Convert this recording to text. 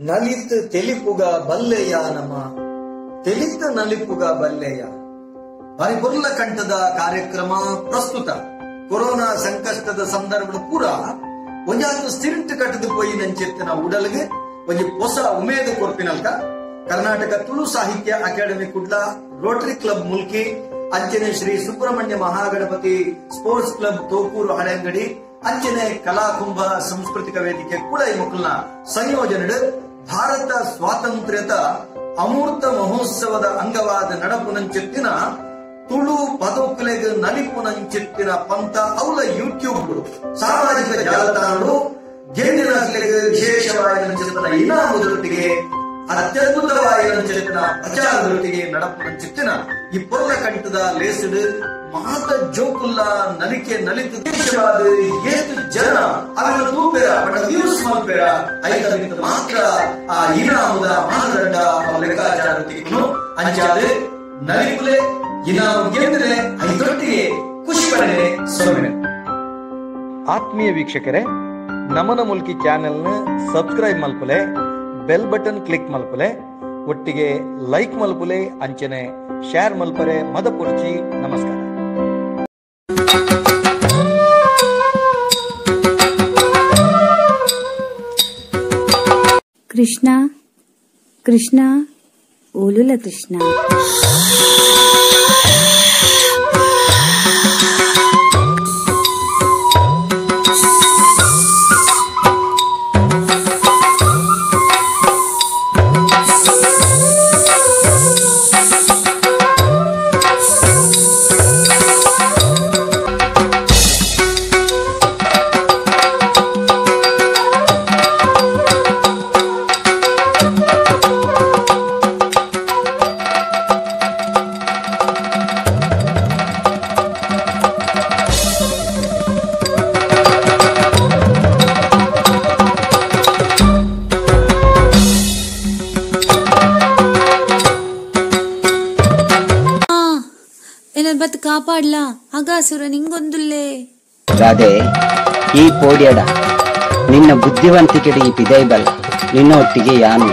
ನಲಿತ್ ತೆಲಿಪುಗ ಬಲ್ಲೆಯ ನಮ ತೆಲಿತ ನಲಿಪುಗ ಬಲ್ಲೆಯ ಬಾರಿ ಕಂಠದ ಕಾರ್ಯಕ್ರಮ ಪ್ರಸ್ತುತ ಕೊರೋನಾ ಸಂಕಷ್ಟದ ಸಂದರ್ಭದ ಪೂರ ಒಂಜಾತು ಸ್ಥಿರಂಟು ಕಟ್ಟದು ಪೋಯಿ ನಂಚೆತ್ತಿನ ಉಡಲ್ಗೆ ಒಂಜಿ ಹೊಸ ಉಮೇದು ಕೊರ್ಪಿನಲ್ಕ Karnataka Tulu Sahitya academy Kudla, rotary club Mulki, ಅಂಚನೆ ಶ್ರೀ ಸುಬ್ರಹ್ಮಣ್ಯ ಮಹಾಗಣಪತಿ ಸ್ಪೋರ್ಟ್ಸ್ ಕ್ಲಬ್ ತೋಕೂರು ಹಳೆಂಗಡಿ, ಅಂಚನೆ ಕಲಾಕುಂಭ ಸಾಂಸ್ಕೃತಿಕ ವೇದಿಕೆ ಕುಳೈ ಮುಕುಲ್ನ ಸಂಯೋಜನೆ ಭಾರತ ಸ್ವಾತಂತ್ರ್ಯದ ಅಮೂರ್ತ ಮಹೋತ್ಸವದ ಅಂಗವಾದ ನಡಪುನಂಚೆತ್ತಿನ ತುಳು ಪದೋಕುಲೆಗ್ ನಲಿಪುನಂಚೆತ್ತಿನ ಪಂತ ಅವಲ ಯೂಟ್ಯೂಬ್ ಸಾಮಾಜಿಕ ಜಾಲತಾಣಗಳು ಗೆಂದಿನ ವಿಶೇಷವಾದ ಇನಾಮುದೊಟ್ಟಿಗೆ ಅತ್ಯದ್ಭುತವಾದ ಪ್ರಚಾರದೊಟ್ಟಿಗೆ ನಡಪುನಂಚೆತ್ತಿನ ಈ ಪೊರ್ಲ ಕಂಠದ ಲೇಸಿಡು ಮಾತ ಜೋಕುಲ್ಲ ನಲಿಕೆ ನಲಿತು ದೇಶವಾದ ಏತು ಜನ ಅವರ ತೂಪೆರ ಬಡ ವ್ಯೂಸ್ ಮಲ್ಪೆರ ಐತ ಮಾತ್ರ ಆ ಇನಾಮುದ ಮಾನದಂಡ ಲೆಕ್ಕಾಚಾರ ಅಂಚಾದ ನಲಿಪುಲೆ ಇನಾಮು ಗೆದ್ದರೆ ಐದೊಟ್ಟಿಗೆ ಖುಷಿ ಪಡೆನೆ ಸೊನ್ನೆ. ಆತ್ಮೀಯ ವೀಕ್ಷಕರೇ, ನಮನ ಮುಲ್ಕಿ ಚಾನೆಲ್ನ ಸಬ್ಸ್ಕ್ರೈಬ್ ಮಲ್ಪುಲೆ, ಬೆಲ್ ಬಟನ್ ಕ್ಲಿಕ್ ಮಲ್ಪುಲೆ, ಒಟ್ಟಿಗೆ ಲೈಕ್ ಮಲ್ಪುಲೆ, ಅಂಚನೆ ಶೇರ್ ಮಲ್ಪರೆ ಮದಪುರ್ಚಿ. ನಮಸ್ಕಾರ. ಕೃಷ್ಣ ಕೃಷ್ಣ ಓಲುಲ ಕೃಷ್ಣ. ಬತ್ ಕಾಪಾಡ್ಲಾ ಅಗಾಸುರ ನಿಂಗೊಂದುಲ್ಲೇ. ರಾಧೆ, ಈ ಪೋಡ್ಯಡ ನಿನ್ನ ಬುದ್ಧಿವಂತಿಕೆಡೆ ಈ ಪಿದೈ ಬಲ್ಲ, ನಿನ್ನ ಒಟ್ಟಿಗೆ ಯಾನು.